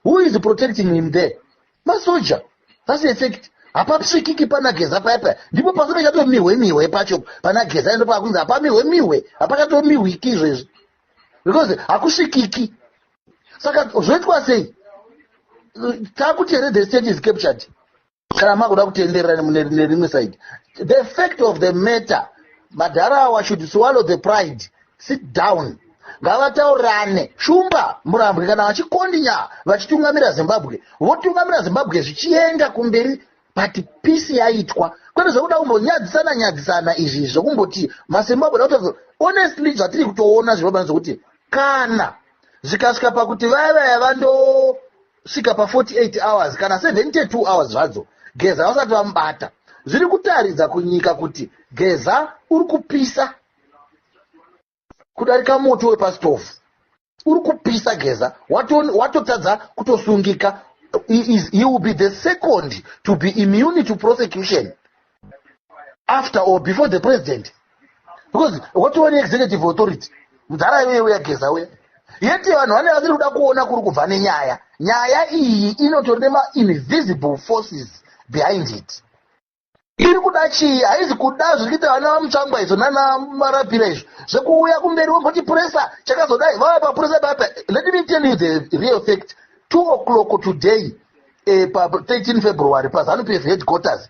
Who is protecting him there? Masoja. That's the fact. Hapasvikiki pana Geza paya. Ndipo pasingachatomirwe mihwe pacho pana Geza, ndo pakunzi hapamirwe mihwe, hapachatomirwiki izvezvi because hakusvikiki. Saka zvoitwa sei? Takuti here the state is captured? Kana makuda kutenderera nerimwe side, the fact of the matter, madharawa should swallow the pride, sit down, ngavataurirane. Shumba Murambwe kana vachikondinya vachitungamira Zimbabwe, votungamira Zimbabwe zvichienda kumberi, but peace yaitwa, kwete zvekuda kumbonyadzisana nyadzisana izvi zvokumboti maZimbabwe da. Honestly, zvatiri kutoona zviri zvokuti kana zvikasvika pakuti vaya vaya vandosvika pa48 hours kana 72 hours zvadzo Geza vasati vamubata, zviri kutaridza kunyika kuti Geza uri kupisa kudarika moto wepasitofu. Uri kupisa Geza, watotadza kutosungika. He will be the second to be immune to prosecution after or before the president, because watova neexecutive authority mudhara iyoyo yaGeza uya. Yeti vanhu vane vasiri kuda kuona kuri kubva nenyaya. Nyaya iyi inotori nemainvisible forces behind it. Iri kuda chii? Haizi kuda zviri kuita vana vaMutsvangwa izvo nana Marapira izvo zvekuuya kumberi vomboti pressure chakazodai, vava papressure papa. Let me tell you the real fact. 2 o'clock today, pa13 February, paZANU PF headquarters,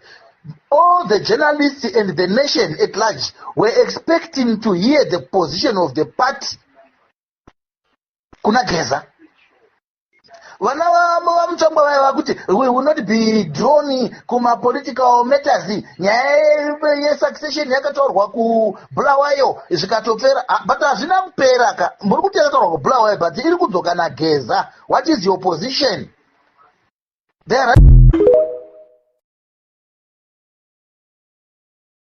all the journalists and the nation at large were expecting to hear the position of the party kuna Geza. Vana vaMutsvangwa vaiva kuti we will not be drawn kumapolitical matters, nyaya yesuccession yakataurwa kuBulawayo zvikatopera. Ah, but hazvina kupera ka. Muri kuti yakataurwa kuBulawayo, but iri kudzoka naGeza. What is your position? They are